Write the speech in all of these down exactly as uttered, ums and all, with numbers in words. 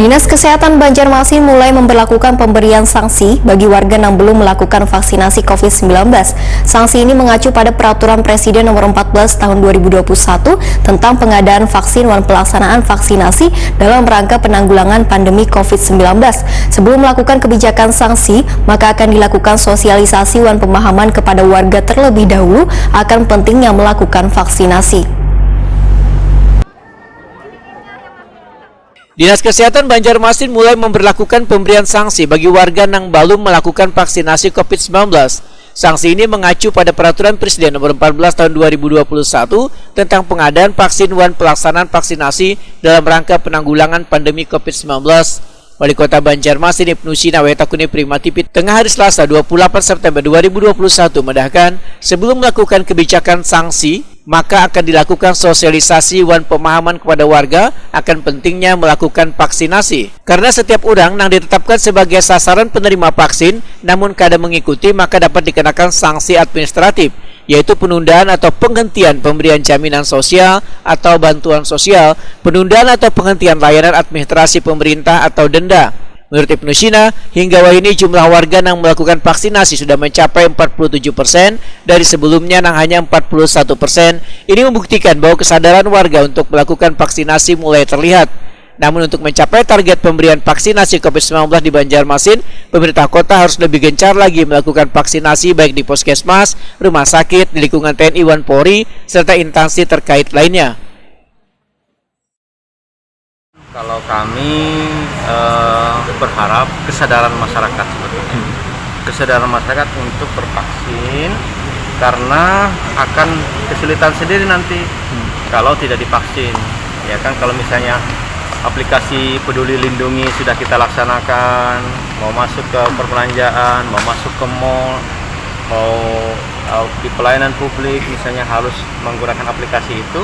Dinas Kesehatan Banjarmasin mulai memberlakukan pemberian sanksi bagi warga yang belum melakukan vaksinasi covid sembilan belas. Sanksi ini mengacu pada Peraturan Presiden Nomor empat belas Tahun dua ribu dua puluh satu tentang pengadaan vaksin wan pelaksanaan vaksinasi dalam rangka penanggulangan pandemi covid sembilan belas. Sebelum melakukan kebijakan sanksi, maka akan dilakukan sosialisasi wan pemahaman kepada warga terlebih dahulu akan pentingnya melakukan vaksinasi. Dinas Kesehatan Banjarmasin mulai memberlakukan pemberian sanksi bagi warga nang balum melakukan vaksinasi covid sembilan belas. Sanksi ini mengacu pada Peraturan Presiden Nomor empat belas Tahun dua ribu dua puluh satu tentang pengadaan vaksin wan pelaksanaan vaksinasi dalam rangka penanggulangan pandemi covid sembilan belas. Wali Kota Banjarmasin Ibnu Sina W Takuni Prima T V tengah hari Selasa dua puluh delapan September dua ribu dua puluh satu madahkan, sebelum melakukan kebijakan sanksi, maka akan dilakukan sosialisasi wan pemahaman kepada warga akan pentingnya melakukan vaksinasi. Karena setiap orang nang ditetapkan sebagai sasaran penerima vaksin namun kada mengikuti, maka dapat dikenakan sanksi administratif, yaitu penundaan atau penghentian pemberian jaminan sosial atau bantuan sosial, penundaan atau penghentian layanan administrasi pemerintah atau denda. Menurut Ibnu Sina, hingga wahini jumlah warga yang melakukan vaksinasi sudah mencapai empat puluh tujuh persen dari sebelumnya yang hanya empat puluh satu persen. Ini membuktikan bahwa kesadaran warga untuk melakukan vaksinasi mulai terlihat. Namun untuk mencapai target pemberian vaksinasi covid sembilan belas di Banjarmasin, pemerintah kota harus lebih gencar lagi melakukan vaksinasi baik di puskesmas, rumah sakit, di lingkungan T N I wan Polri, serta instansi terkait lainnya. Kalau kami eh, berharap kesadaran masyarakat sebetulnya. Kesadaran masyarakat untuk bervaksin karena akan kesulitan sendiri nanti kalau tidak divaksin. Ya kan, kalau misalnya aplikasi Peduli Lindungi sudah kita laksanakan, mau masuk ke perbelanjaan, mau masuk ke mall, mau uh, di pelayanan publik misalnya harus menggunakan aplikasi itu,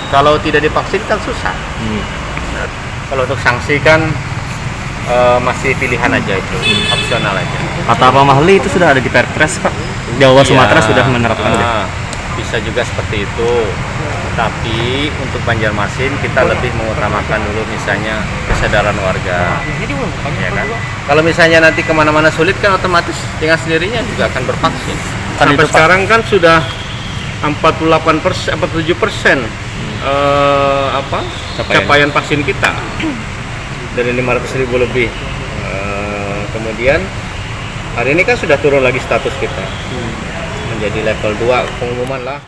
kalau tidak divaksin kan susah. Kalau untuk sanksi kan eh, masih pilihan aja itu, opsional aja. Kata Pak Mahli itu sudah ada di Perpres, Pak. Jawa Sumatera Ya, sudah menerapkan sudah. Ah, bisa juga seperti itu. Tapi untuk Banjarmasin kita lebih mengutamakan dulu misalnya kesadaran warga. Ya kan? Kalau misalnya nanti kemana-mana sulit kan otomatis dengan sendirinya juga akan bervaksin. Tadi Sampai itu, Pak. Sekarang kan sudah empat puluh delapan persen, empat puluh tujuh persen eh, apa Capaian. Capaian vaksin kita dari lima ratus ribu lebih. Eh, kemudian hari ini kan sudah turun lagi status kita menjadi level dua pengumuman lah.